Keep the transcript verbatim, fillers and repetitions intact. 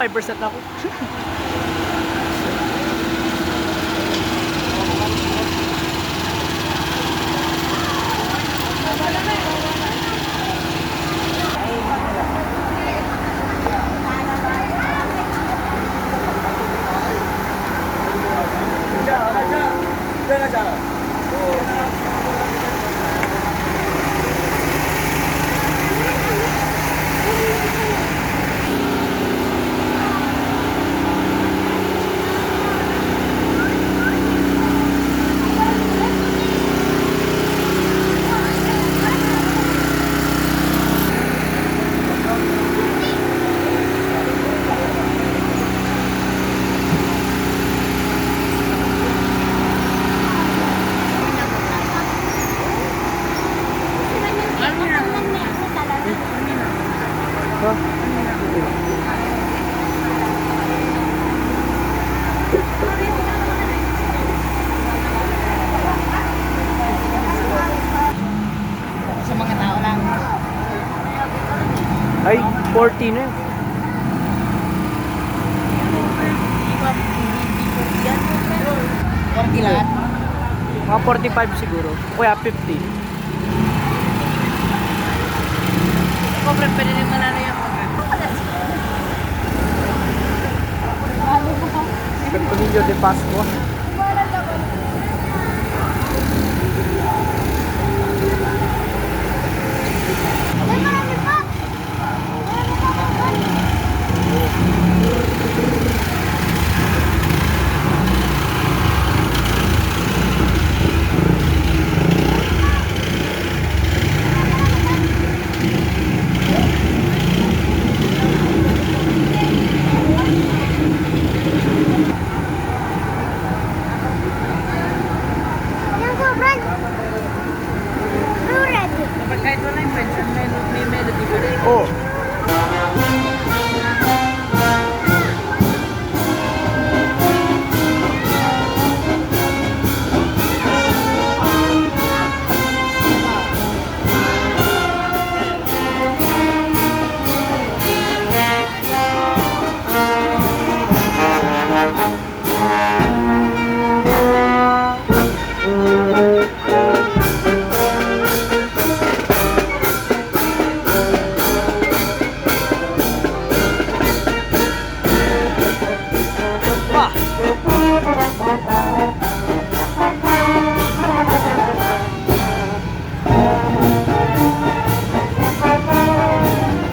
Five percent na ako. Sa mga tao lang. Ay, forty na yun. Forty lahat? Mga forty-five siguro. O kaya fifty. Pobre, pwede rin manalo yan, pobre. Pepinillo de Pascua. Yan, sobrang. Already. Kapag kahit wala yung friendship, may, may melody pa rin. Oh.